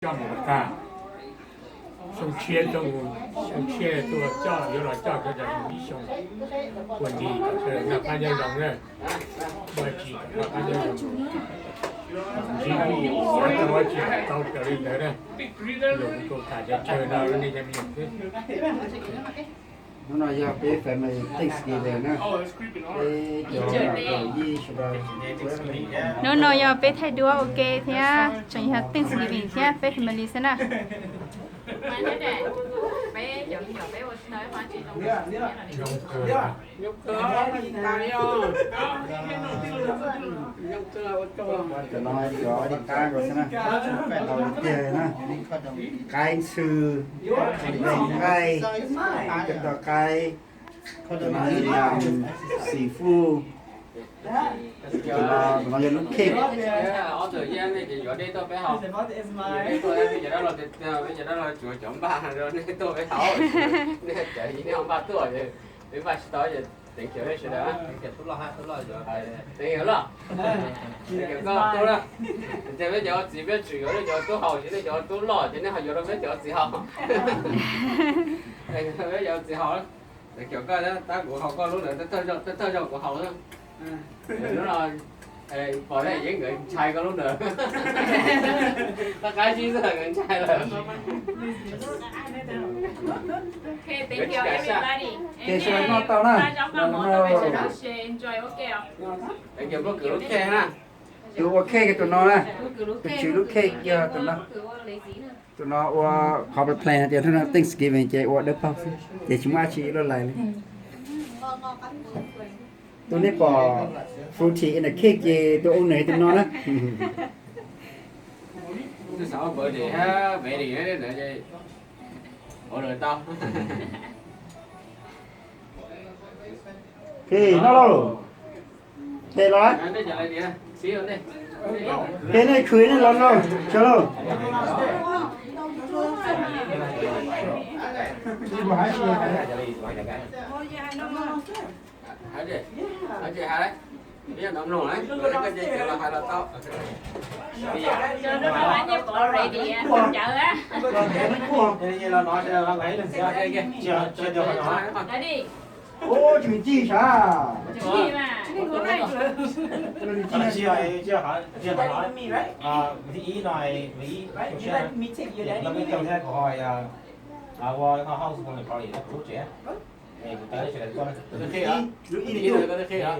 coj mus tag. Xyoo tshiab tuaj, xyoo tshiab tuaj coj, yuav los coj sawv daws ib xyoo. Ua ntej kom sawv daws noj qab nyob zoo na. Muaj dab tsi kom noj qab nyob zoo. Ntsib tau dab tsi tau raws li ntawd na. Lus kuj tham tsawg tsawg no nej cov me nyuam xwb. Hnub no yog peb family Thanksgiving na. Peb cov yij sawv daws. Hnub no yog peb thaij duab ua ke thiab tseem yog Thanksgiving thiab peb family xwb na. Cov no cov di qab nkaus xwb na, tau tiag na. Qaib ntxhw, nqaij, cov tau qaib, cov no yog xim fuj, cov no yog lub cake. Tub loj, peb cov txiv peb tseem yuav nej cov tub haus ces nej cov tub loj ces nej ho yuav rau peb cov txiv haus. Peb cov txiv haus, cov koj tab kuv haus koj lub ntawd, thawj zaug kuv haus. Hnub no pom nej yeej nkawd ntshai koj lub ntawd. Tab qab zib xwb nkawd ntshai lawm. Ces sawv daws noj tau na. Tus ua cake tus no na, tus tswv lub cake yog tus no. Tus no ua qhov plan hais tias hnub no Thanksgiving ces ua dawb paug xwb ces tsis muaj dab tsi luaj lais li. Tus nej pom fruity in the cake ces tus owner tus no na. Noj lauj. Ces los, ces nej khwv nej los lauj, sawv lauj. Ua tsis txij sav. Lub ib, lub ib, lub ib.